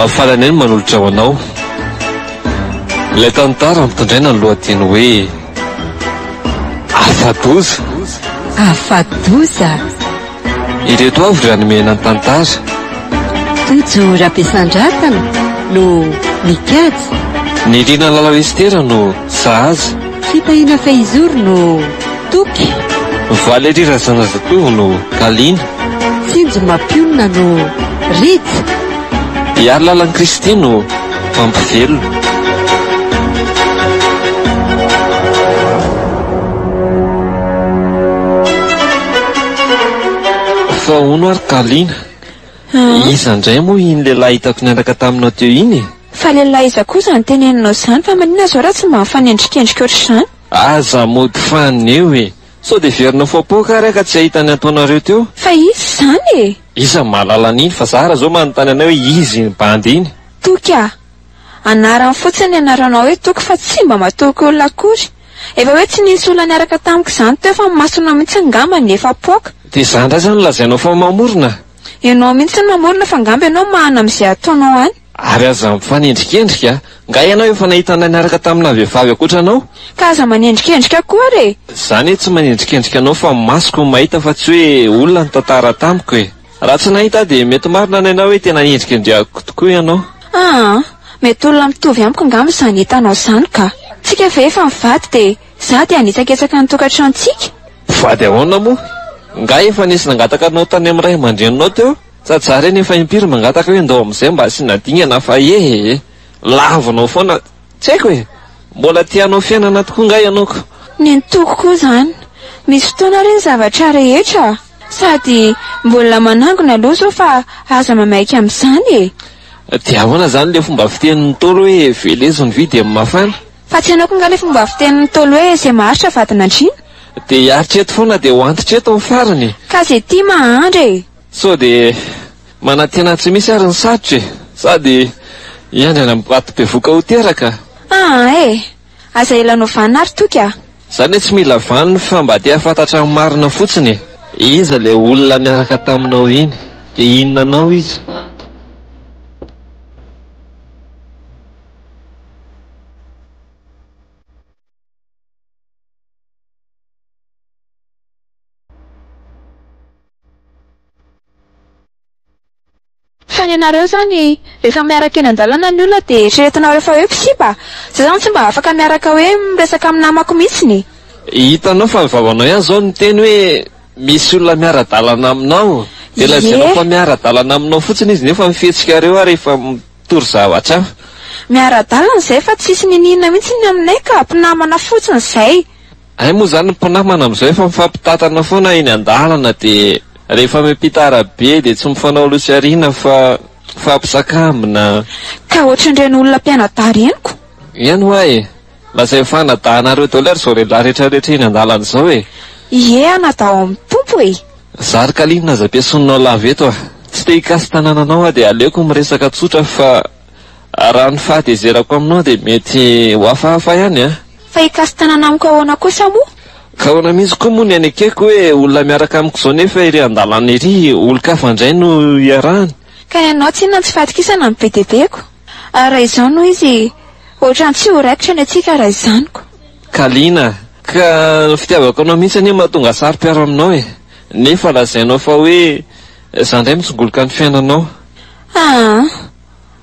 Mahafaly anay ny manolotra ho anao ilay tantara ampitondraina ny lohateny hoe Afa-doza. Afa-doza. Ireto avy ireo hanomehana ny tantara. Tojo Rabesandratana no mikajy. Nirina Lalao Estera no sahaza. Fitahiana Fehizoro no toky. Valérie Razanazatovo no Kalina. Tsinjo Mampionona no Rija. Iarilalan'i Kristy no mpampivelona. Fa hono ary Kalina, iza indray moa iny lehilahy hitako niaraka taminao teo iny e? Fa lehilahy iza koa izany teneninao izany fa maninona izao raha tsy mba mifanendrikendrika ohatr'izany? Aza mody fanina eo e! Sao dia heverinao fa poaka ary aho ka tsy hahita ny ataonareo teo? Fa iza izany e? Iza no mahalala an'iny fa za raha zao manontany anao hoe iza iny bandy iny? Toky a! Anarany fotsiny ny anaranao hoe Toky fa tsy mba matoky olona akory. Efa hoe tsy nisy olona niaraka tamiko izany teo fa ny masonao mihitsy angamba no efa poaka. Dia za indray izany no lazainao fa mamorona? Ianao mihitsy no mamorona fa angamba ianao mahana amin'izay ataonao any. Ary aza mifanendrikendrika a! Nga ianao efa nahita anay niaraka tamina vehivavy ankoatra anao? Ka aza manendrikendrika koa ary e! Za anie tsy manendrikendrika anao fa masoko no mahita fa tsy hoe olona nitantara tamiko e! Raha tsy nahita aho dia mety marina ny anao hoe tena endrikendrehako tokoa ianao. Aa! Mety olona mitovy amiko angamba izany hitanao izany ka! Tsika ve efa mivady dia za dia hanitsakitsaka ny tokantranontsika? Mpivady ahoana moa? Nga efa nisy nangataka anao tany amin'ny ray aman-dreninao teo? Sa za reny efa impiry mangataka hoe ndao amin'izay mba asiana dingana fa ee! Lavinao foana. Tsy haiko e! Mbola te hanao fiainana tokoa nga ianao ko? Nenitoako koa izany. Misy fotoana re ny zavatra rehetra a! Sady mbola manangona aloha izao fa aza mamaika amin'izany e! Dia ahoana izany ilay fomba fitenin'ny Ntaolo hoe velezo ny vy dia mafana? Fa tsy hainao koa nga ilay fomba fitenin'ny Ntaolo hoe izay maharitra vadin'andriana? Dia hiaritra eto foana dia ho antitra eto ny farany e! Ka izay tia mahandra e! Sao dia manantena tsy misy ary ny sarotra e! Sady hiandry any Ambatobevoka ho teraka? Aa e! Aza ela novanina ary Toky a! Za anie tsy mila vaniny fa mba te hahafantatra ny marina fotsiny e! Iza ilay olona niaraka taminao iny? Dia inona anao izy? Fa ny anareo izany rehefa miaraka eny an-dalana ny olona dia eritreretinareo fa hoe mpisipa? Za izany tsy mba afaka miaraka hoe miresaka amin'ny namako mihitsiny e! Hitanao fa ny vavanao ihany izao no miteny hoe misy olona miara-dalana aminao. Dia lazainao fa miara-dalana aminao fotsiny izy nefa ny fihetsikareo ary efa mitory zavatra hafa. Miara-dalana izay fa tsisy niniana mihitsy ny aminay ka, mpinamana fotsiny izay. Hay moa izany ny mpinamana amin'izao efa mifampitantana foana eny an-dalana dia rehefa miampita arabe dia tsy mifanao aloha sy aoriana fa mifampisakambina. Ka ohatran'ireny olona mpianadahy ireny ko. Eny hoa e! Lazaiko fa anadahinareo daholo ary izao lehilahy rehetra rehetra eny an-dalana izao e! Ie anadahy ao amin'ny Tompo e! Zary kalinina aza ampiasoninao lava eto a! Tsy te hikasi-tanàna anao aho dia aleoko miresaka tsotra fa raha ny fahatezerako aminao dia mety ho hafahafa ihany a! Fa hikasi-tanana amiko ahoana kosa moa? Ka ahoana mihitsy koa moa ny anekeko hoe olona miaraka amiko izao nefa ery an-dalana ery olon-kafa indray no iarahany? Ka ianao tsinona tsy fatokisana ny be dia be ko. Ary raha izao no izy, ohatran'ny tsy ho raikitra ny antsika raha izany ko. Kalina, ka ny fitiavako anao mihitsy anie mahatonga saro-piaro aminao e! Nefa lazainao fa hoe za indray mitsingoloka ny fiainanao. Aa!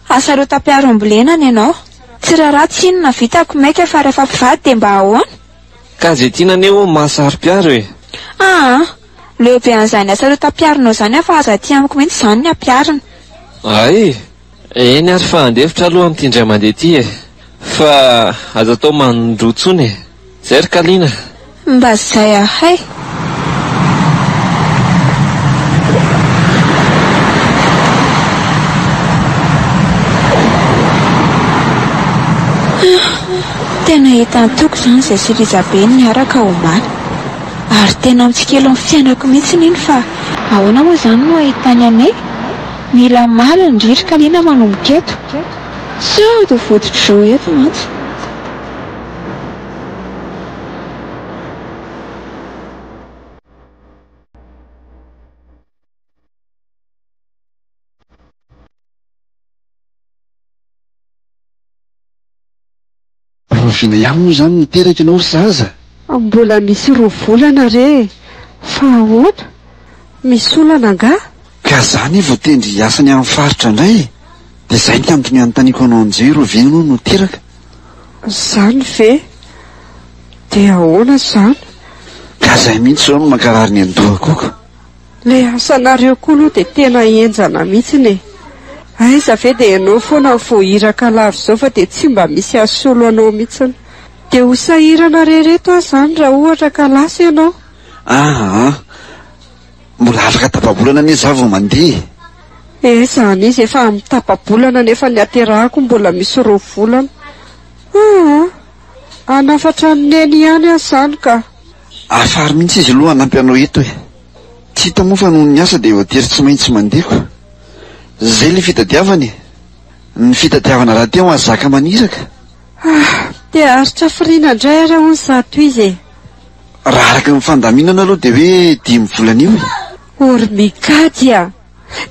Hasarotam-piaro ambolena ny anao. Tsy raharaha tsinona vitako maika fa rehefa mpivady dia mba ahoana? Ka ze tiana anie hono mahasaro-piaro e! Aa! Leo be an'izany hasarotam-piaronao izany aho fa aza aty amiko mihitsy izany ny ampiharina. Hay! Eny ary fa handefitra aloha amin'ity indray mandeha ity e! Fa aza atao manindroa intsony e! Zay ry Kalina! Mba zay ahay! Tena hitan'i Toky izany izay sy Rijabe niaraka omaly. Ary tena mitsikilo ny fiainako mihitsy iny fa ahoana moa izany no ahitany anay? Mila malina ndry ry Kalina manomboka eto. Sao dia vototro eto mantsy. Rahoviana ihany moa izany no teraka ianao ry zaza? Mbola misy roa volana re e! Fa ahoana? Misy olana angaha? Ka za anie voatendry hiasa any amin'ny faritra indray e! Dia izay ny antony anontaniako anao an'izay hoe rahoviana ianao no teraka? Izany ve? Dia ahoana izany? Ka izay mihitsy izao no mankarary ny andohako ka! Ilay asanareo koa aloha dia tena henjana mihitsiny e! Aiza ve dia ianao foana no voahiraka lava izao fa dia tsy mba misy hasolo anao mihitsiny. Dia ho sahirana re reto aho izany raha ohatra ka lasa ianao. Aa! Mbola afaka tapa-bolana anie za vao mandeha e! Eh, izany izy efa amin'ny tapa-bolana nefa ny haterahako mbola misy roa volana. Aa! Hanafatra an'i Neny ihany aho izany ka! Hafary mihitsy izy aloha hanampy anao eto e! Tsy hita moa fa noho ny asa dia voatery tsy maintsy mandeha ko! Zay ilay fitadiavana e! Ny fitadiavana rahateo mahazaka maniraka. Ah! Te haharitra hafiriana indray ary hono izato izy e! Raha araka ny fandaminana aloha dia hoe dimy volana io e! O ry Mikajy a!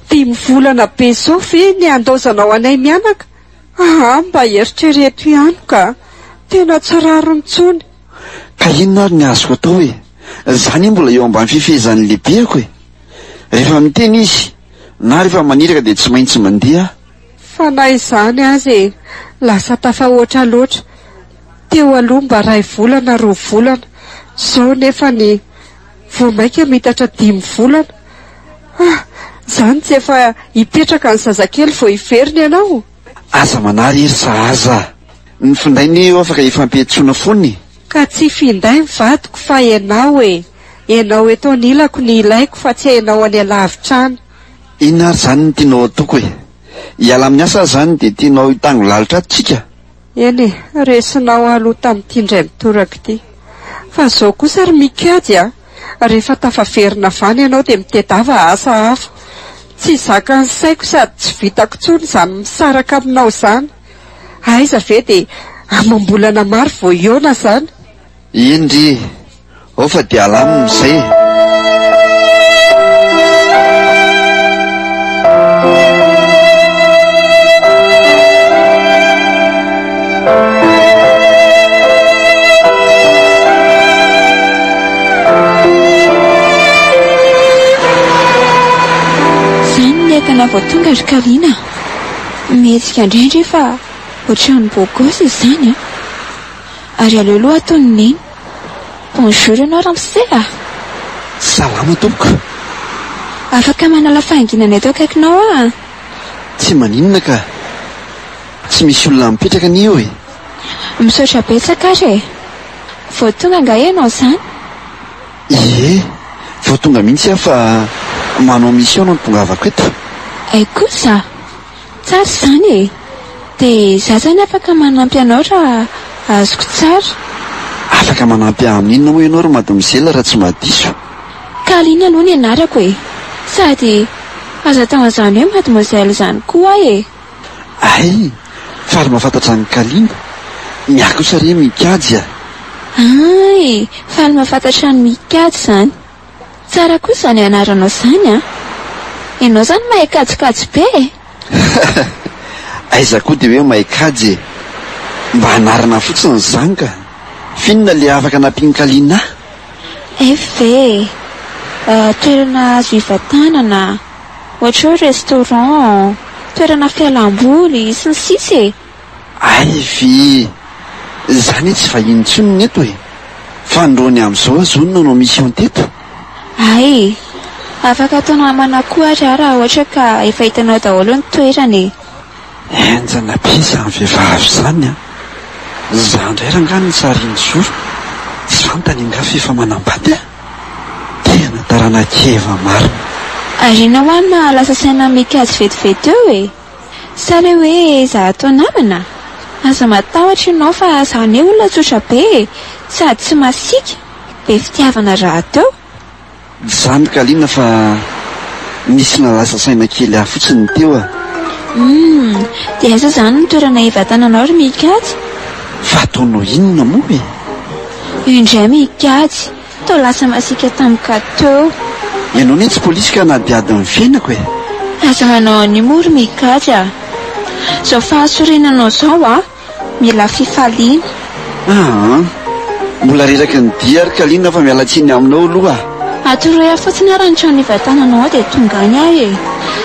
Dimy volana be izao ve ny handaozanao anay mianaka? Aa mba eritrereto ihany ka! Tena tsy rariny intsony. Ka inona ary ny azoko atao e? Za anie mbola eo ambany fifehezan'ny lehibeko e! Rehefa miteny izy na rehefa maniraka dia tsy maintsy mandeha aho. Fa na izany aza e, lasa tafahoatra loatra. Teo aloha mba ray volana roa volana, zao nefa ny vao maika mitatra dimy volana. Ah, zany tsy efa hipetraka ny zazakely vao hiverina ianao? Aza manary hery sahaza a! Ny finday ne eo afaka hifampiantsoana foana e! Ka tsy finday ny vadiko fa ianao e! Ianao eto anilako ny ilaiko fa tsy ianao any alavitra any. Inona ary izany no tianao ataoko e? Hiala amin'ny asa aho izany dia tianao hitango lalitra ato tsika? Eny e, resinao aho aloha tamin'ity indray mitoraka ity. Fa izao kosa ry Mikajy a, rehefa tafaverina avy any ianao dia mitedava asa hafa. Tsy zakan'ny saiko sady tsy vitako intsony izany misaraka aminao izany. Aiza ve dia amam-bolana maro vao hihaona izany. Eny ry e! Ao fa dia alamina izay e! Izany ny entana vao tonga ry Karina a! Mihetsika indray ndry fa ohatran'ny beau gosse izany a! Ary aleo aloha atony Neny. Bonjour ianao ramose a! Salama tompoko. Afaka manala fahanginana eto akaikinao aho a! Tsy maninona ka. Tsy misy olona mipetraka anie eo e! Misaotra betsaka ary e! Vao tonga angaha ianao izany? Ie, vao tonga mihitsy aho fa manao mission no nitongavako eto. Hay kosa! Tsara izany e! Dia izaho izany afaka manampy anao raha azoko tsara. Afaka manampy ahy amin'inona moa ianao ry mademoiselle raha tsy mba diso? Kaline aloha ny anarako e! Sady aza atao an'izany hoe mademoiselle izany koa aho e! Hay! Faly mahafantatra an'i Kaline. Ny ahy kosa re Mikajy a! Hay! Faly mahafantatra an'i Mikajy izany. Tsara koa izany anaranao izany an! Ianao izany mahay kajikajy be e! Aiza koa dia hoe mahay kajy e! Mba anarana fotsiny izany ka! F'inona ilay afaka nampian'i Kalina ahy? FV, Toerana azo hivantanana, ohatra hoe restaurant, toerana fialam-boly, sy ny sisa e! Hay ve! Za anie tsy vahiny intsony ny eto e! Fa androany amin'izao aho zao no nanao mission teto. Hay! Afaka atao namana koa ary aho raha ohatra ka efa hitanao daholo ny toerana e! Henjana be izany vehivavy izany an! Za indray rangaha no sariny zoro, tsy fantany angaha f'efa manambady aho? Tena taranak'i Eva marina. Ary inona hoa no mahalasa saina mikajy vetivety eo e? Sa le hoe za atao namana? Aza matahotra ianao fa za anie olona tsotra be e! Sady tsy masiaka, be fitiavana rahateo. Izany Kalina fa nisy nalasa saina kely ahy fotsiny teo a! Humm, dia aiza izany ny toerana hivatananao ry Mikajy? Fa ataonao inona moa e? Io indray Mikajy, Toa lasa masiaka tampoka teo. Ianao anie tsy polisy ka hanadihady ny fiainako e! Aza manao an'io moa ry Mikajy a! Izao fahasorenanao izao a, mila fifaliana. Aa! Mbola reraky ny dia ry Kalina fa miala tsiny aminao aloha. Atoroy ahy fotsiny ary ny trano hivantananao ao dia tonga any aho e!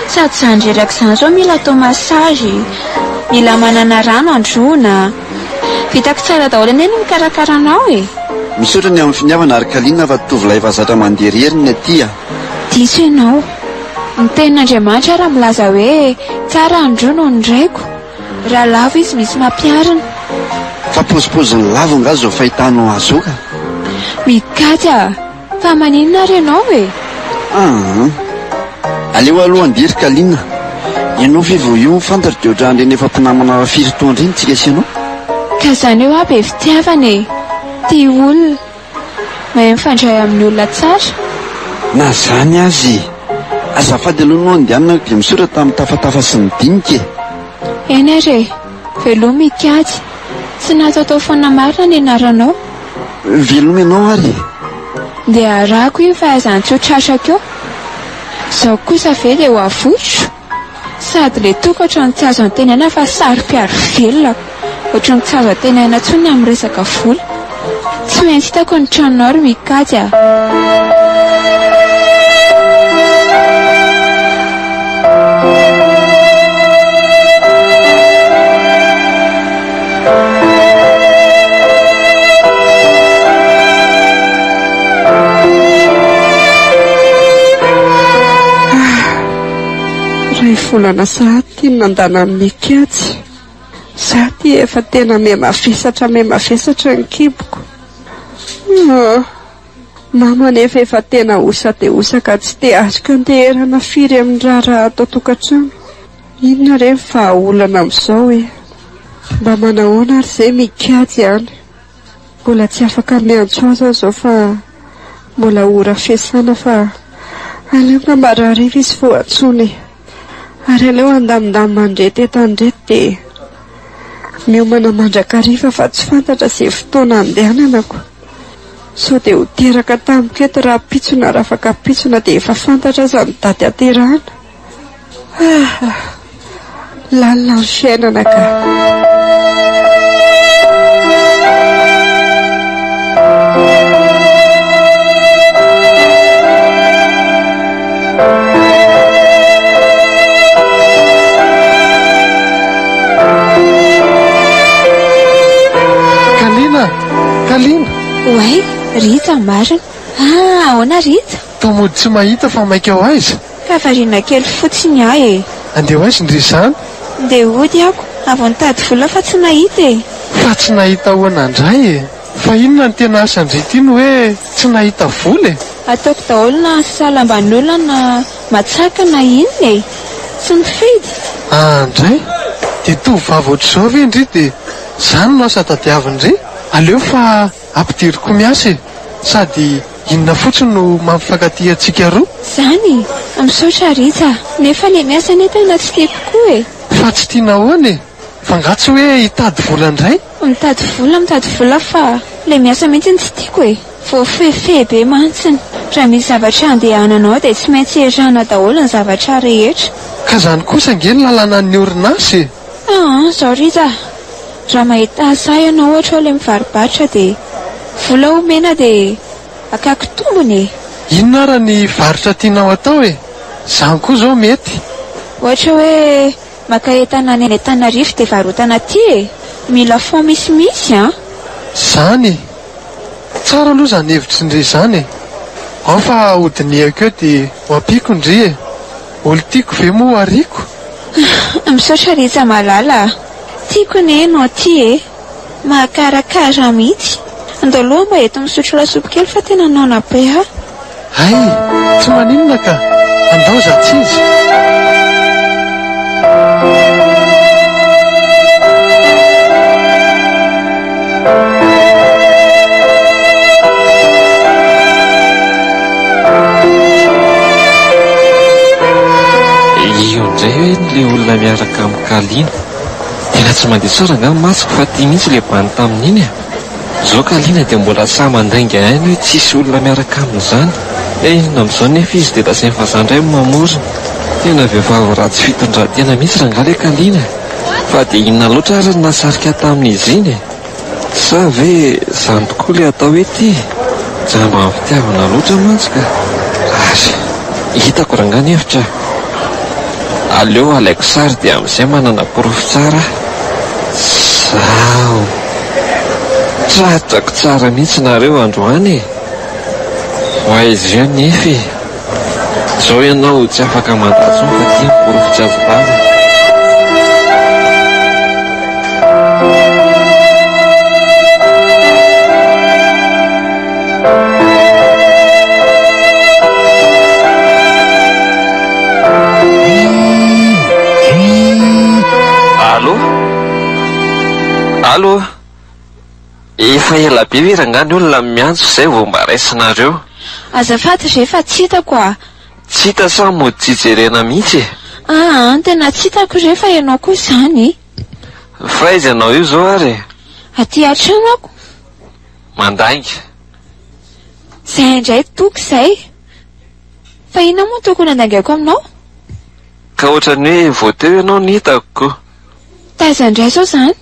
Sady izany reraka izany izao mila atao massage, mila manana rano handroana. Vitako tsara daholo anie ny mikarakara anao e! Misaotra ny amin'ny finiavana ry Kalina fa tovolahy efa zatra mandeha irery ny aty a! Diso ianao. Ny tenin'Andriamanitra ary milaza hoe tsara ny roa noho ny raiko. Raha lavo izy misy mampiarina. Fa pozipozin'ny lavo angaha izao fahitanao azy izao ka? Mikajy a! Fa maninona ary ianao e? Aa! Aleo aloha andeha ry Kalina. Ianao ve vao io no fantatro dia ohatran'ireny efa mpinamana firy taona ireny tsika sy ianao? Ka izany hoe be fitiavana e! Tia olona. Mahay mifandray amin'ny olona tsara. Na izany aza e! Azafady aloha no andehanana dia misaotra tamin'ny tafatafa sy ny dinika e! Eny ary e! Veloma Ikajy. Tsy nataotao foana marina ny anaranao. Veloma ianao ary e! Ndeha arahako iny fa aza antso tratrako eo. Izao kosa ve dia ho avotro? Sady le toko ohatran'ny tsy azo antenaina fa saro-piaro velona. Ohatran'ny tsy azo antenaina intsony ny amin'ny resaka vola. Tsy maintsy hitako ny tranonao ry Mikajy a! Iray volana sahady ity no nandanan'i Mikajy. Za ty efa tena mihamavesatra mihamavesatra ny kiboko. Ah, mama anefa efa tena osa dia osa ka tsy te azoko anteherana firy amin'ny raharaha ato an-tokantrano. Inona re ny vahaolana amin'izao e? Mba manahoana ary izay mikajy any? Mbola tsy afaka miantso azy aho izao fa mbola ora fiasana fa aleo angamba rahariva izy vao antsoina e. Ary aleo handamindamina an'ireto entana ireto dia miomana mandrakariva fa tsy fantatra izay fotoana handehananako. Sao dia ho teraka tamiko eto rahampitso na rafakampitso na dia efa fantatra aza ny daty haterahana. Ah, lalina ny fiainana ka. Kalina! Kalina! Oay, Rija marina. Ah, ahoana Rija? Toa mody tsy mahita fa maika ho aiza? Ka variana kely fotsiny aho e. Andeha ho aiza ndry izany? Ndeha hody ako, avy nitady vola fa tsy nahita e. Fa tsy nahita ahoana ndray e? Fa inona no tena asan-dry ity no hoe tsy nahita vola e? Ataoko daholo na salamban'olona na matsaka na inona e! Tsy mifidy. Ah ndray! Dia tovovavy ohatr'izao ve ndry dia zany no asa tadiavin-dry? Aleo fa ampidiriko miasa e! Sady inona fotsiny no mampifankatia antsika roa? Zany? Misaotra Rija a! Nefa le miasa anie tena tsy tiako koa e! Fa tsy tiana ahoana e? Fa nga tsy hoe hitady vola indray? Mitady vola, mitady vola fa le miasa mihitsy no tsy tiako e! Voafehifehy be mantsiny. Raha misy zavatra andehananao dia tsy maintsy erahana daholo ny zavatra rehetra. Ka zany kosa ange ny lalanan'ny orinasa e! Aa, zao Rija a! Raha mahita asa ahy ianao ohatra hoe le mivarobarotra dia vola omena dia akako tombony e! Inona ara ny varotra tianao atao e? Zany koa zao mety. Ohatra hoe maka entana any Antananarivo dia varotana aty e! Mila fonds misimisy an! Zany e! Tsara aloha izany hevitry ndry izany e! Ao fa hodinihako eo dia ho ampiako ndry e! Olo-tiako ve moa ho ariako? Misaotra Rija malala a! Tiako anie ianao ty e! Mahakarakara mihitsy! Andao aloha mba eto misotro lasopy kely fa tena noana be aho. Hay! Tsy maninona ka! Andao za tsy izy! Io indray hoe ilay olona miaraka amin'i Kalina. Tena tsy mandeha tsara angaha ny masoko fa ty mihitsy ilay bandy tamin'iny e. Zao Kalina dia mbola sahy mandainga ihany hoe tsisy olona miaraka aminy izany. He inona amin'izao nefa izy dia lazainy fa za indray no mamorona. Tena vehivavy ratsy fitondran-tena mihitsy rangahy ilay Kalina e. Fa dia inona loatra ary no nahasarika tamin'izy iny e? Sa ve izany tokoa ilay atao hoe tia? Jamba amin'ny fitiavana loatra mantsy ka. Ary hitako rangahy ny hevitra. Aleo alaiko sary dia amin'izay manana porofo tsara aho. Zao. Tratrako tsara mihitsy nareo androany e. Ho aiza eo nefa e. Zao ianao tsy afaka mandà intsony fa tia ny porofo tsy azo lavina. Allô? Allô? Efa ela be ve rangaha ny olona miantso izay vao mba raisinareo? Azafady re fa tsy hitako a! Tsy hita sa mody tsy jerena mihitsy e? Aa, tena tsy hitako re fa ianao koa izany. Fa aiza ianao io izao ary e? Aty an-trano ako. Mandainga. Izay indray toky izay. Fa inona moa no tokony handaingako aminao? Ka ohatran'ny hoe vao teo ianao no hitako ko. Taiza indray izao izany?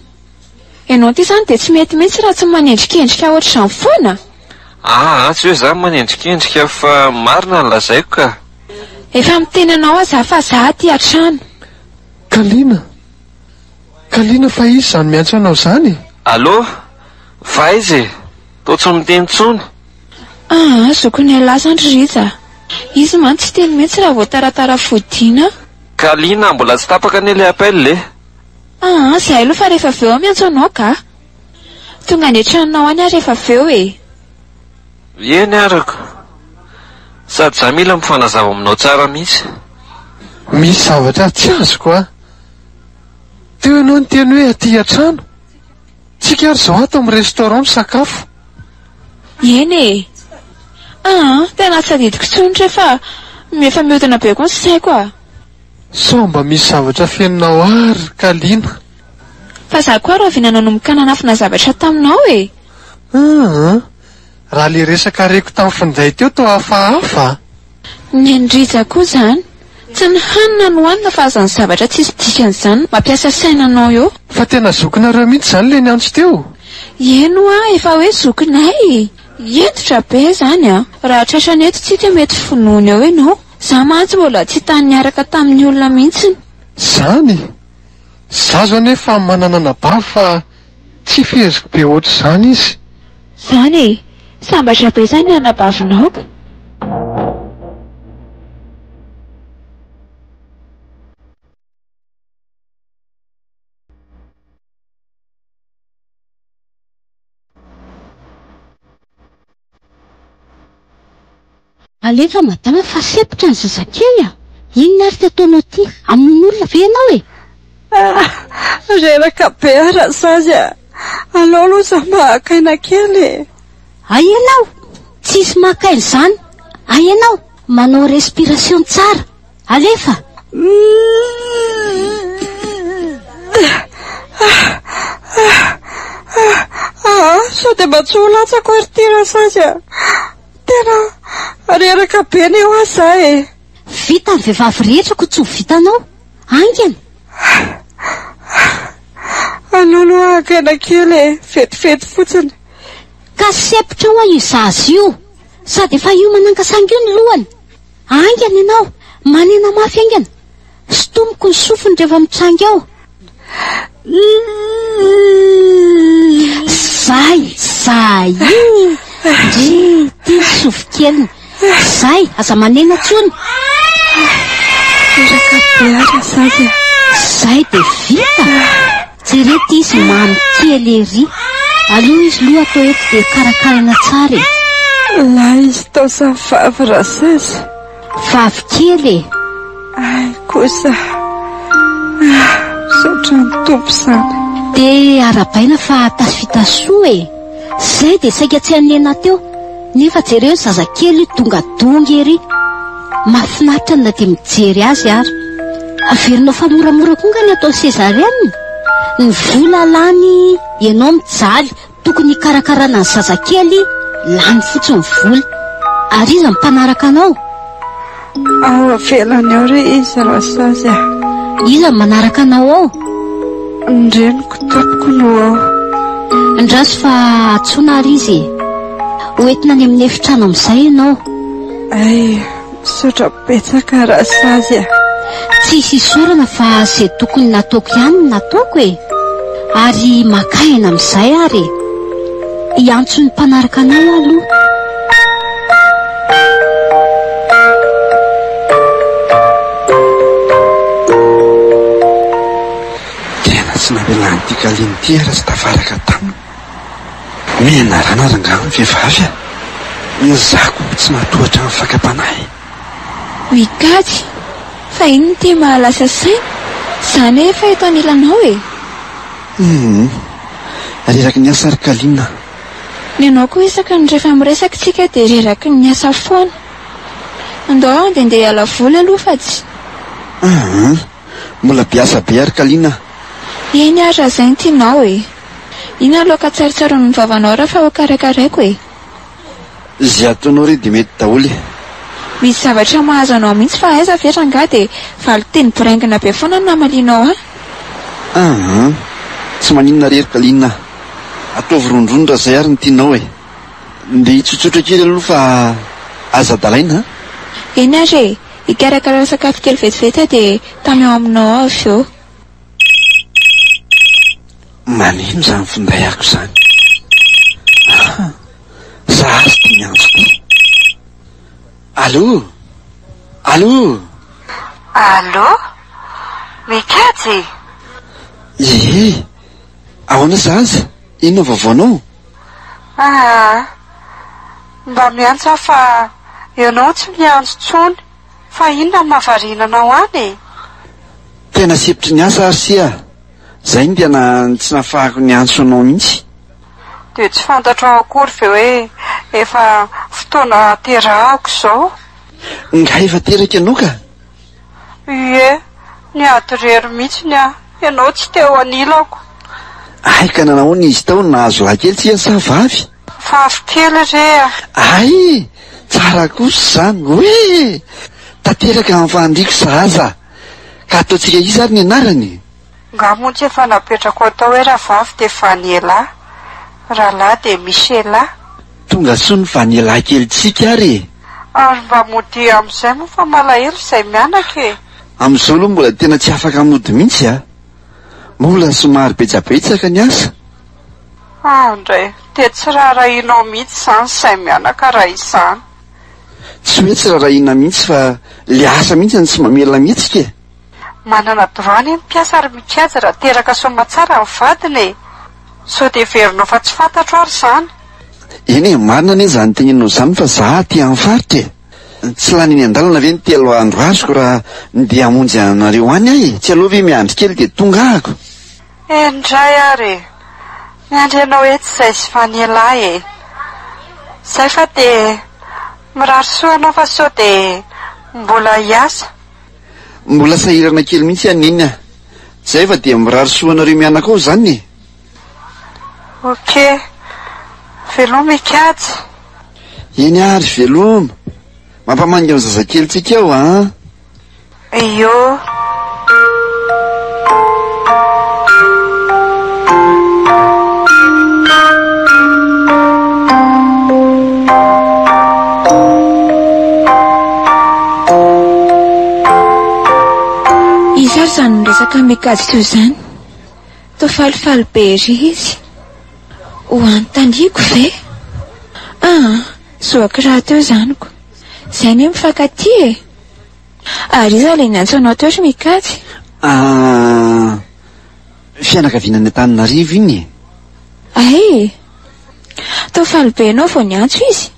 Ianao ity izany dia tsy mety mihitsy raha tsy manendrikendrika ohatr'izany foana. Aa, tsy hoe za manendrikendrika fa marina ny lazaiko ka. Efa miteny anao aho za fa za aty an-trano. Kalina! Kalina fa iza izany miantso anao izany e? Allô? Fa aiza e? Toa tsy miteny intsony. Aa, zokin'ialahy izany ry Rija a. Izy mantsy tsy teny mihitsy raha vao taratara fodiana. Kalina, mbola tsy tapaka anie ilay appel e. Aa, zay aloha fa rehefa avy eo aho miantso anao ka. Tonga any an-tranonao any aho rehefa avy eo e. Eny arako. Sady za mila mifanazava aminao tsara mihitsy. Misy zavatra tsy azoko a. Teo ianao niteny hoe aty an-trano. Tsika ary izao ato amin'ny restaurant misakafo. Eny e. Aa, tena tsy tadidiko intsony re fa efa mihodina be koa ny saiko a. Sao mba misy zavatra fenonao ahy ry Kalina? Fa za koa rahoviana nanomboka nanafina zavatra taminao e? Aa, raha le resaka reko tamin'ny finday teo toa hafahafa a! Ny an'i Rija koa izany, tsy ny hanina no hanina fa aza ny zavatra tsisy dikany izany no mampiasa saina anao eo. Fa tena zokinareo mihitsy izany le niantso teo? Eny hoa, efa hoe zokinay! Hentitra be izany an! Raha tratrany eto tsika mety vonoiny eo ianao. Za mantsy mbola tsy tany niaraka tamin'ny olona mihitsiny. Zany? Za zao nefa manana anabavy fa tsy feheziko be ohatr'izany izy. Zany e! Sambatra be zany ny anabavinao ka. Alefa madama fa sempotra ny zazakely a! Inona ary ty ataonao ty? Hamono olona ve ianao e? Ah, reraka be aho Rasazy a! Aleo aloha za mba haka aina kely e! Hay ianao! Tsisy maka aina izany! Hay ianao! Manao respiration tsara! Alefa! Ah, sao dia mba tsy ho latsako ary ity Rasazy a! Tena reraka be ny hoa za e! Vita ny vehivavy rehetra ko tsy ho vitanao! Haingana! Aleo aloha haka aina kely e! Vetivety fotsiny. Ka sempotra hoa io zaza io! Sady efa hiomana ankasangy io ny lohany! Haingana ianao! Manena mafy haingana! Sintomiko ny sofiny rehefa mitranga eo. Zay, zay iny! Ndry, ity ny sofikeliny. Zay, aza manena intsony. Reraka be aho Rasazy a. Zay dia vita. Jereo ity izy mamy kely ery. Aleo izy loha atao eto dia karakaraina tsara e. Lahy izy tao sa vavy Rasazy? Vavy kely e. Ay kosa. Ah, misaotra ny Tompo izany. Dia arahabaina fa tafita soa e. Zay dia saika tsy hanena teo. Nefa jereo ny zazakely io dongadonga ery. Mahafinaritra na dia mijery azy ary. Averinao fa moramora koa nga ny atao césarienne? Ny vola lany, ianao mijaly, tokony hikarakarana ny zazakely, lany fotsiny ny vola. Ary iza no mpanaraka anao? Ao avelany ao re izy Rasazy a. Iza no manaraka anao ao? Ny reniko tompoko no ao. Andraso fa antsoina ary izy e. Ho entina any amin'ny efitrano amin'izay ianao. Ay, misaotra betsaka Rasazy a. Tsisy isaorana fa izay tokony nataoko ihany no nataoko e. Ary maka aina amin'izay ary e. Hiantso ny mpanaraka anao aho aloha. Tena tsy namelan'ity Kaline ity aho raha tsy tafaraka taminy. Menarana rangahy ny vehivavy a! Izaho koa tsy nahatohatra ny fakam-panahy. Mikajy, fa inona ity mahalasa saina? Za anie efa eto anilanao e! Humm. Reraky ny asa ry Kaline a! Ny anao koa isaka ny rehefa miresaka tsika dia reraky ny asa foana. Andao handehandeha hiala voly aloha fa tsy. Humm. Mbola be asa be ary Kaline a! Eny ary raha izay no tianao e! Inona ny laoka tsarotsaronin'ny vavanao raha fa ho karakaraiko e! Izay ataonao re dia mety daholo e! Misy zavatra mahazo anao mihitsy fa aiza ve rangahy dia valin-teny boraingina be foana no namalianao ahy? Aa! Tsy maninona re ry Kaline a! Ataovy rondrony raha izay ary no tianao e! Ndeha hitsotsotra kely aloha fa aza adalaina a! Eny ary e! Hikarakara sakafo kely vetivety aho dia tamy ao aminao ao avy eo. Maneno izany finday ako izany. Ah, za azy ity miantso ity. Allô? Allô? Allô? Mikajy? Ie, ahoana zaza? Inona vaovaonao? Ah, mba miantso aho fa ianao tsy miantso intsony. Fa inona no mahavariana anao any e? Tena sempotry ny asa ary sia. Zay no tena tsy nafahako niantso anao mihitsy. Dia tsy fantatrao akory ve hoe efa fotoana haterahako izao? Nga efa teraka ianao ka? Ie, niady irery mihitsy aho. Ianao tsy teo anilako. Hay ka nanahoana izy tao, nahazo lahy kely tsia sa vavy? Vavy kely re a! Hay! Tsara kosa izany, oe! Tanteraka ny faniriako sahaza. Ka ataontsika iza ary ny anarany? Nga moa tsy efa napetrako atao hoe rahavavy dia Vaniela, rahalahy dia Michela? Tonga soa ny Vaniela kelintsika ary e! Ary mba modia amin'izay moa fa malahelo izay mianaka e! Amin'izao aloha mbola tena tsy afaka mody mihitsy a! Mbola somary betsabetsaka ny asa. Andray, dia tsy raharahianao mihitsy izany izay mianaka raha izany. Tsy hoe tsy rarahiana mihitsy fa le asa mihitsy no tsy mamela mihetsika e! Manana droit anie ny mpiasa ry Mikajy raha teraka soamatsara ny vadiny e! Sao dia heverinao fa tsy fantatro ary izany? Eny e, marina anie izany teneninao izany fa za aty amin'ny faritra e! Tsy lany eny an-dalana ve ny telo andro azoko raha ndeha hamonjy anareo any aho e? Tsy aleo ve miandry kely dia tonga ahako? Eny indray ary e! Miandry anao eto izay sy Vanielahy e! Izay fa dia mirary soa anao fa sao dia mbola hiasa. Mbola sahirana kely mihitsy aho Neny a! Izay fa dia mirary soa anareo mianaka ao izany e! Ok. Veloma Ikajy. Eny ary, veloma. Mampamangy ny zazakelintsika ao an! Io. Iza ary izany miresaka mikajy toy izany? Toa falifaly be ery izy. Ho anontaniako ve? Aa, zoako rahateo izany ko. Izay anie mifankatia e! Ary iza ilay niantso anao teo ry Mikajy? Ah, fianakaviana any Antananarivo iny e. Ay! Toa faly be ianao vao niantso izy?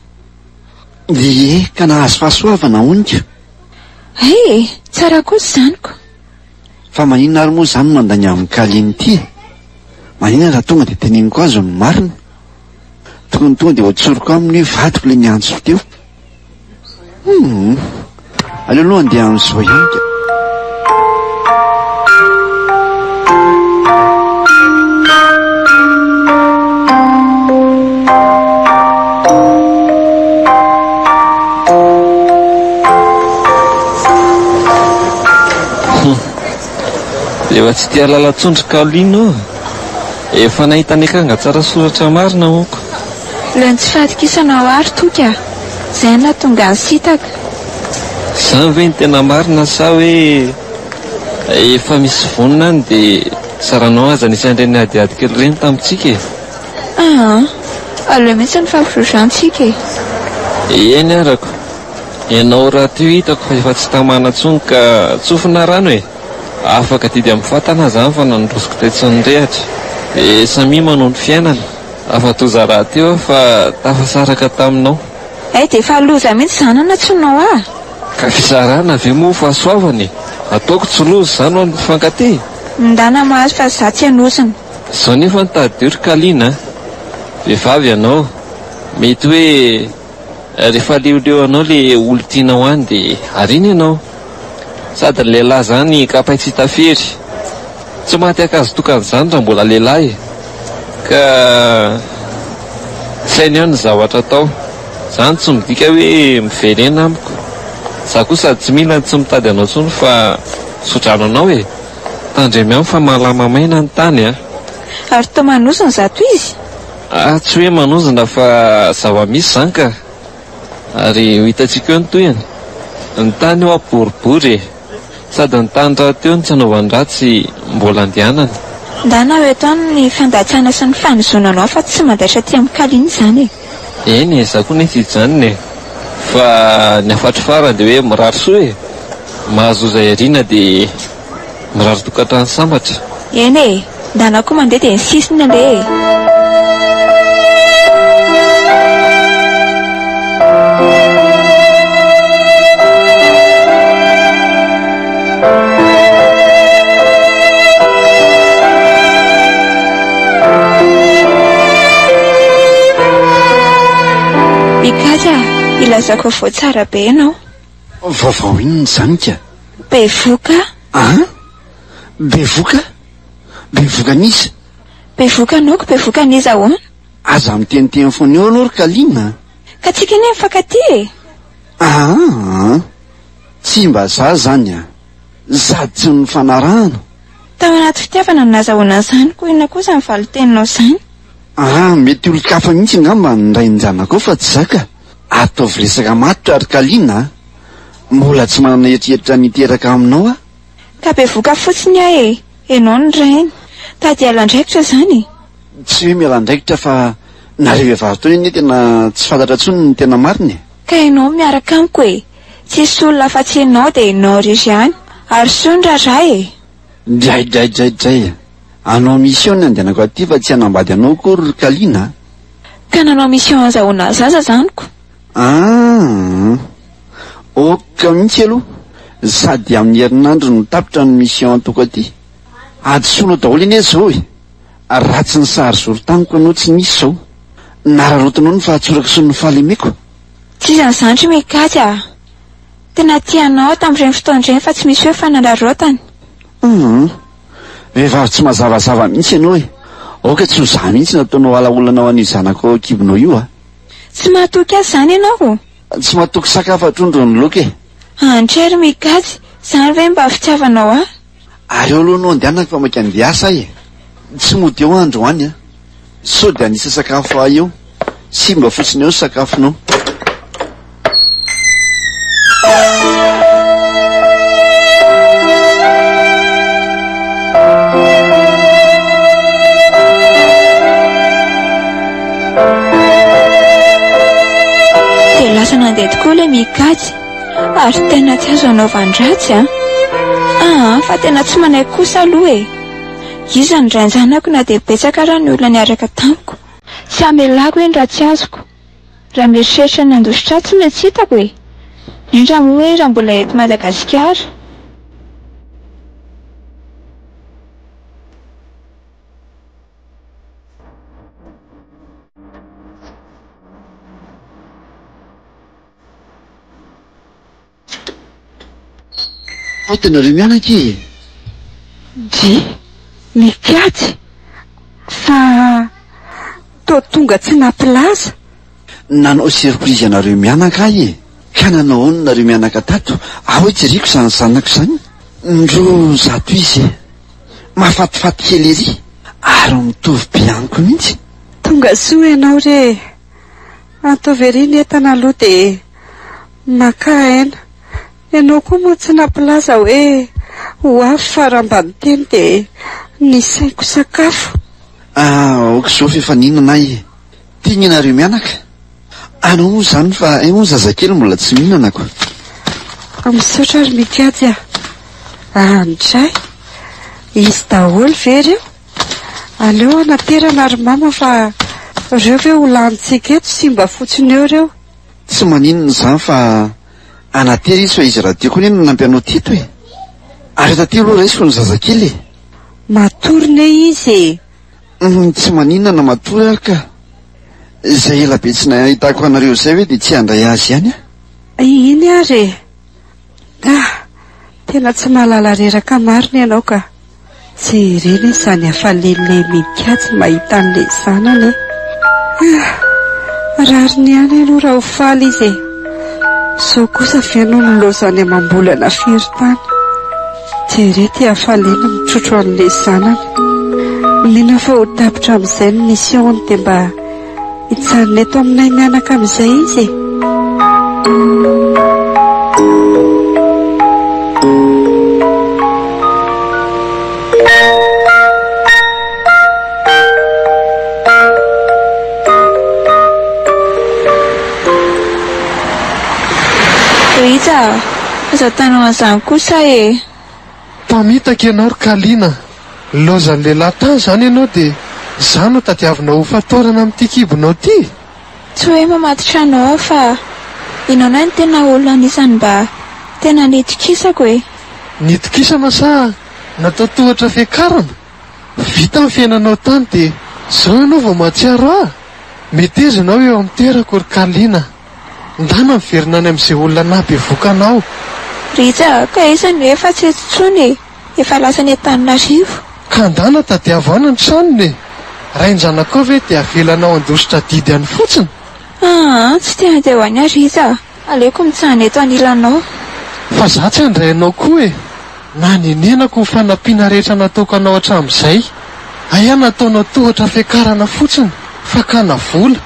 Ie, ka nahazo fahasoavana hono ka. Ay! Tsara kosa izany ko. Fa maninona ary moa izany mandany amin'i Kaline ity e? Maninona raha tonga dia teneniko azy ny marina? Tokony tonga dia hotsoriko aminy hoe vadiko ilay niantso teo. Hum, aleo aloha andeha amin'izao ihany ka. Efa tsy te hahalala intsony ry Caroline ô! Efa nahita ny akanga tsara soratra marina honko. Ilay ny tsy fahatokisanao ahy ry Toky a! Izay no nahatonga ahy nisintaka. Izany ve no tena marina sa hoe efa misy vonona any dia zaranao aza nisy an'ireny adiady kely ireny tamintsika e? Aa! Aleo mihitsy ny fampirozantsika e! Eny arako. Ianao rahateo hitako fa efa tsy tamana intsony ka tsofina rano e! Afaka didy amin'ny fatana aza any fa nandrosiko tetsy nirehatra. Dia samia manao ny fiainana. Afa-doza rahateo aho fa tafasaraka taminao. Hay dia efa loza mihitsy izany anatsoinao ahy. Ka fisarahana ve moa fahasoavana e? Ataoko tsy loza izany ho an'ny mpifankatia e? Ndana mahazo fa za tsy hanozona. Izao nefa no tadidio ry Kalina a! Vehivavy ianao, mety hoe rehefa leoleo anao le olon-tianao any dia ariana ianao. Sady ny lehilahy izany kapay tsy hita fery. Tsy maty ankazo tokana izany raha mbola lehilahy e! Ka saino ihany ny zavatra atao. Izany tsy midika hoe miverena amiko. Za koa sady tsy mila no tsy mitady anao intsony fa tso-drano anao e! Tandremo ihany fa malama maina ny tany a! Ary toa manozona izato izy? Ah, tsy hoe manozona fa zava-misy izany ka! Ary ho hitantsika eo ny tohiny. Ny tany hoa boribory e! Sady ny tany rahateo no tsy anaovan-dratsy mbola andehanana. Ndana ho eto any ny fandatsana sy ny fanozonanao fa tsy mandaitra aty amin'ny Kaline izany e! Eny e, za koa anie tsy hijanona e! Fa ny hafatro farany dia hoe mirary soa e! Mahazoa izay aoriana dia mirary tokantrano sambatra. Eny e! Ndana koa mandeha dia ny sisiny aleha e! Mikajy a! Ilazako vaovao tsara be ianao. Vaovao inona izany ka? Bevoka. An? Bevoka? Bevoka an'iza? Bevoka noko, bevoka an'iza ahoana? Aza miteniteny foana eo aloha ry Kalina a! Ka tsika anie mifankatia e! Aa! Tsy mba za zany a! Sady tsy nifanarahana. Tao anaty fitiavana no nazahoana an'izany, koa inona koa izany valin-teninao izany? Aa! Mety olon-kafa mihitsy angamba ny rain-janakao fa tsy za ka! Ataovy resaka matotra ry Kalina a! Mbola tsy manana eritreritra ny hiteraka aminao aho. Ka bevoka fotsiny aho e! Enao no rainy. Tady hiala andraikitra izany e! Tsy hoe miala andraikitra fa nareo vehivavy tony anie tena tsy fantatra intsony ny tena marina e! Ka enao miaraka amiko e! Tsisy olona afa-tsy enao dia enao irery ihany. Ary soa ny raharaha e! Dray dray dray dray! Hanao mission ny andehanako aty fa tsy hanambady anao akory ry Kalina a! Ka nanao mission azahoana zaza zany ko! Aa! Ok mihitsy aloha, sady amin'ny herinandro no tapitra ny mission ataoko aty. Hadisoanao daholo anie izao e! Raha tsy nisary zoro tamiko ianao tsy nisy izao. Nararaotinao ny fahatsorako sy ny fahalemeko. Tsy izany zandry Mikajy a! Tena tia anao aho tamin'ireny fotoana ireny fa tsy misy hoe fanararaotana. Hum! Vehivavy tsy mazavazava mihitsy ianao e! Aoka tsy ho za mihitsy no ataonao ala-olana ho an'io zanakao ao an-kibonao io a! Tsy mahatoky azy izany ianao? Tsy matoky saka afa trondro ny laoka e! Antra ry Mikajy, izany ve mba fitiavanao ahy? Ary eo aloha no andehanako fa maika andeha hiasa aho e! Tsy mody eo aho androany an! Sao dia hanisa sakafo ahy eo? Simba fotsiny eo ny sakafonao. Dia lasa nandeha tokoa ilay Mikajy ary tena tsy azo anaovan-dratsy an! Aa fa tena tsy manaiky kosa aloha e! Iza ny rain-janako na dia betsaka ara ny olona niaraka tamiko. Tsy hamelako eny raha tsy azoko. Raha mieritreritra ny handositra ahy tsy maintsy hitako e! Indrindra moa hoe raha mbola eto Madagasikara. Ao tena reo mianaka e! Dry, mikajy fa toa tonga tsy nampilaza. Nanao surprise anareo mianaka ahy e! Ka nanao ahoana nareo mianaka tato? Ao hoe jereko izany zanako izany. Ndro zato izy e! Mahafatifaty kely ery! Ary mitovy be amiko mihitsy. Tonga soa ianao re e! Ataovy ery ny entana aloha dia makà aina. Ianao koa moa tsy nampilaza hoe ho avy fa raha mba niteny dia nisaiko sakafo. Ah, aoka izao f'efa nihinana aho e! Tiany ianareo mianaka. Anao moa izany fa hay moa ny zazakely mbola tsy mihinana ko. Misaotra ry Mikajy a! Andray! Izy daholo ve ireo? Aleo anaterana ry mama fa ireo ve ho lanintsika eto simba fotsiny eo ireo. Tsy maninona izany fa anatera izy fa izy rahateo koa anie no nanampy anao teto e! Ary taty aloha raisiko ny zazakely e! Matory ne izy e! Humm tsy maninona na matory ary ka! Izay ela be tsy nahitako anareo izay ve dia tsy handray azy ihany aho? Iny ary e! Ah! Tena tsy mahalala reraka marina ianao ka! Jerena izany hafalian'ilay mikajy mahita an'ilay zanany e! Ah! Rariny ihany aloha raha ho faly izy e! Izao kosa ve no nilaozany amam-bolana firy tany? Jereo ity hafaliana mitrotro an'ilay zanany. Mino aho fa ho tapitra amin'izay ny mission-ny dia mba hijanona eto aminay mianaka amin'izay izy e! Rija a! Aza ataonao an'izany kosa e! Mpamitaka ianao ry Kalina. Laozan'ny lehilahy tany izany ianao dia izaho no tadiavinao ho fatorana amin'ity kibonao ity? Tsy hoe mamatotra anao aho fa ianao no tena olona anisan'ny mba tena nitokisako e! Nitokisana sa natao tohatra fiakarana? Vita ny fiainanao tany dia izao ianao vao mahatsiaro ahy? Meteza ianao eo amin'ny toerako ry Kalina. Ndana miverina any amin'izay olona nahabevoka anao. Rija, ka aiza no efa tsy eto intsony e? Efa lasa any Antananarivo. Ka ndana tadiavo any ny tranony e! Rain-janakao ve dia avelanao handositra adidy any fotsiny? Aa, tsy te handeha ho any aho Rija a! Aleoko mijanona eto anilanao. Fa za tsy handray anao koa e! Nanenenako ny fanampiana rehetra nataoko anao hatramin'izay. Aia nataonao tohatra fiakarana fotsiny, fakana vola.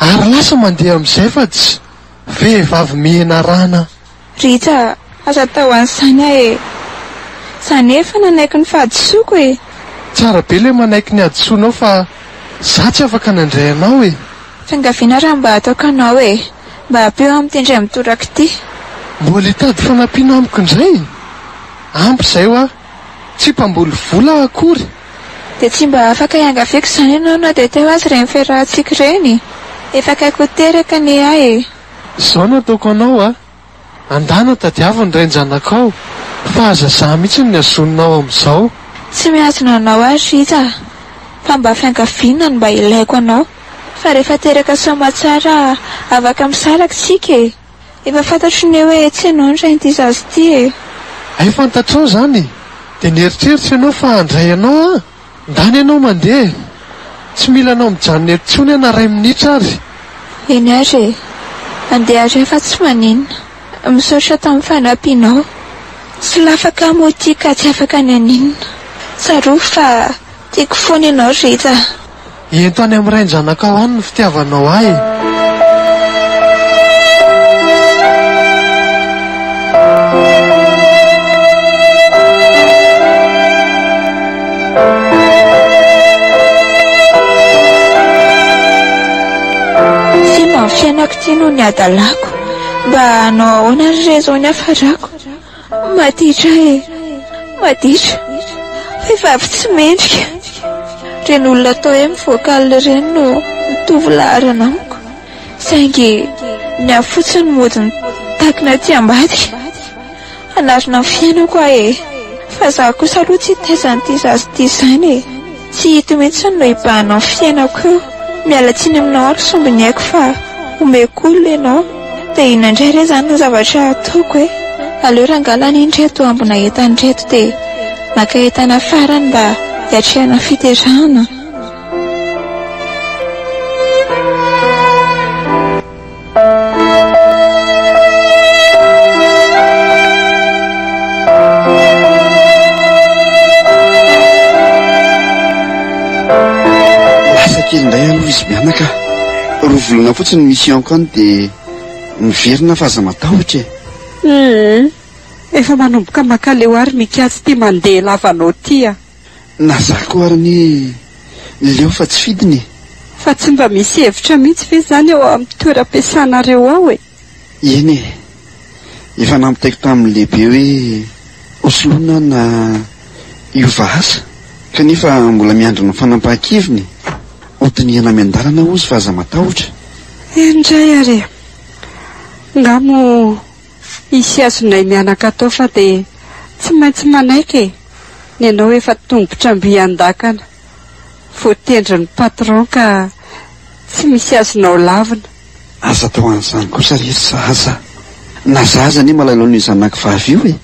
Ary lasa mandeha amin'izay fa tsy vehivavy menarana. Rija, aza atao an'izany aho e! Za nefa nanaiky ny fahadisoako e! Tsara be le manaiky ny hadisoanao fa za tsy afaka nandray anao e! Fiangaviana raha mba ataoko anao e! Mba ampio amin'ity indray mitoraka ity. Mbola hitady fanampiana amiko indray? Ampy izay hoa! Tsy mpamboly vola aho akory. Dia tsy mba afaka hiangaviako izany ianao na dia teo aza ireny fiarahantsika ireny? Efa akaiky ho teraka anie aho e! Izao no ataoko anao a! Andana tadiavo ny rain-janakao fa aza za mihitsy no hazoninao amin'izao. Tsy mihazona anao aho Rija a! Fa mba fiangaviana no mba ilaiko anao. Fa rehefa teraka soamatsara afaka misaraka isika e! Efa fantatro ne hoe tsy ianao ny rain'ity zaza ity e! Hay fantatrao izany e! Dia nieritreritra ianao fa handray anao aho? Ndana ianao mandeha e! Tsy mila anao mijanona eto intsony aho na iray minitra ary! Eny ary e! Andeha ary aho fa tsy maninona. Misaotra tamin'ny fanampianao. Solafaka aho moa ity ka tsy afaka ny haninona. Tsarovy fa tiako foana ianao ry Rija a! Ento any amin'ny rain-janakao any ny fitiavanao ahy e! Simba ny fiainako ity noho ny hadalako. Mba hanao ahoana ary re izao ny hafarako? Maditra e! Maditra! Vehivavy tsy mendrika! Ireny olona atao hoe mivoaka alina ireny no mitovy laharana amiko. Saingy ny ahy fotsiny mody mitakina aty ambadika. Hanarina ny fiainako aho e! Fa izaho kosa aloha tsy hitaiza an'ity zaza ity izany e! Tsy ito mihitsy no hibahana ny fiainako eo. Miala tsiny aminao ary sombiny aiko fa omeko olona ianao. Dia inona indray re izany no zavatra hataoko e? Aleo rangahy lany iny ireto ambina entana ireto dia maka entana farany mba hiatrehana fiterahana. kely indray aloha izy mianaka. Roa volana fotsiny ny mission-ko any dia miverina fa aza matahotra e. Hum. Efa manomboka mankaleo ary mikajy ity mandeha lavanao ity a. Na za koa ary anie leo fa tsy fidiny e. Fa tsy mba misy hevitra mihitsy ve izany ao amin'ny toeram-piasanareo ao e? Eny e. Efa nampitaiko tamin'ny lehibe hoe hosoloina na hiova asa kanefa mbola miandry ny fanapahan-keviny e. Hodinihana miandalana hozy fa aza matahotra. Eny indray ary e. Nga moa hisy azonay mianaka atao fa dia tsy maintsy manaiky e. Ny anao efa tongotra mby an-dakana. Voatendrin'ny patron ka tsy misy azonao lavina. Aza atao an'izany kosa re ry zaza a! Na za aza anie malahelo an'io zanako vavy io e!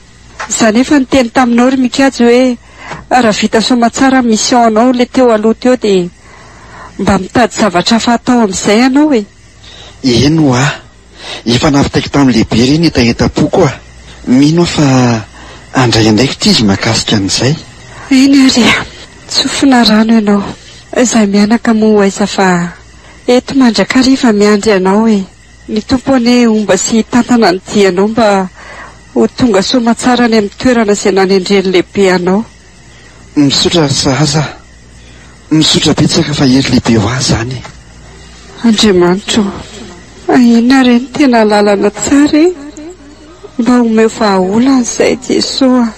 Za nefa niteny taminao ry Mikajy hoe raha vita soamatsara ny mission anao le teo aloha teo dia mba mitady zavatra hafa atao amin'izay ianao e! Eny hoa! Efa nampitaiko tamin'ny lehibe re ny hetahetam-poko a! Mino aho fa handray andraikitra izy mahakasika an'izay. Eny ary e! Tsofina rano ianao. Izahay mianaka moa ho aiza fa eto mandrakariva miandry anao e! Ny Tompo anie homba sy hitantana ny dianao mba ho tonga soamatsara any amin'ny toerana izay nanendren'ny lehibe anao. Misaotra ry sahaza a! Misaotra betsaka fa hery lehibe ho ahy izany e! Andriamanitra ô! Inona re no tena lalana tsara e? Mba omeo vahaolana izay Jesoa a!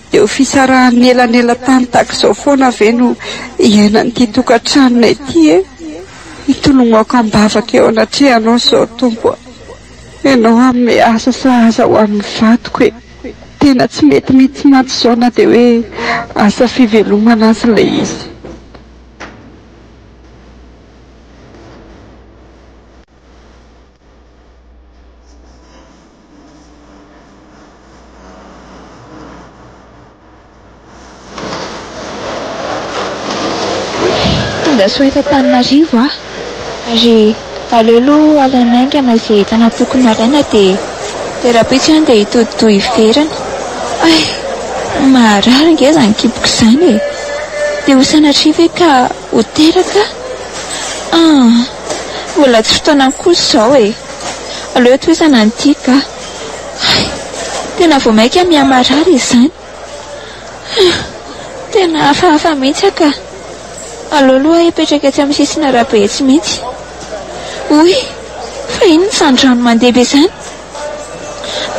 Dia ho fisarahan'ny elanelan-tany tahaka izao foana ve no iainan'ity tokantranonay ity e? Itolomako am-bavaka eo anatrehanao izao Tompo a! Ianao hanome asa sahaza ho an'ny vadiko e! Tena tsy mety mihitsy mantsy izao na dia hoe asa fivelomana aza ilay izy. Tonga soa eto Antananarivo aho. Ary aleo aloha alaina haingana izay entana tokony halaina dia dia rahampitso ihany dia hitodi-doha hiverina. Hay! Maharary ange izany kiboko izany e! Dia ho sanatria ve ka ho teraka aho? Ah! Mbola tsy fotoanany kosa izao e! Aleo tohizana ny tia ka! Hay! Tena vao mainka miha-marary izany. Tena hafahafa mihitsy aho ka! Aleo aloha hipetraka etsy amin'ny sisin'arabe etsy mihitsy. Oy! Fa inona izany rano mandeha be izany?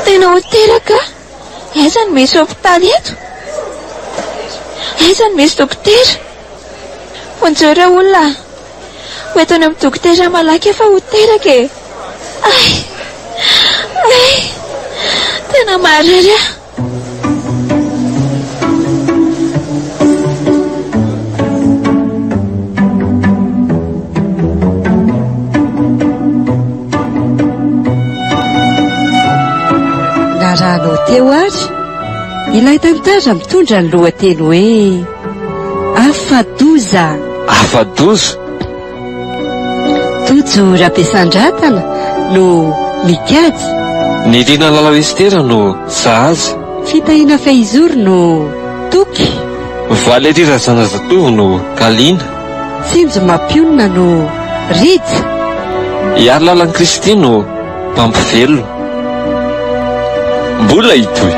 Tena ho teraka aho! Aiza no misy hopitaly eto? Aiza no misy dokotera? Vonjeo ireo olona a! Ho eto any amin'ny dokotera malaky aho fa ho teraka e! Ay! Ay! Tena marary aho! Narahanao teo ary ilay tantara mitondra ny lohateny hoe Afa-doza. Afa-doza? Tojo Rabesandratana no mikajy. Nirina Lalao Estera no sahaza. Fitahiana Fehizoro no toky. Valérie Razanazatovo no Galina. Tsinjo Mampionona no Rija. Iarilalan'i Kristy no mpampivelona. Mbola hitohy.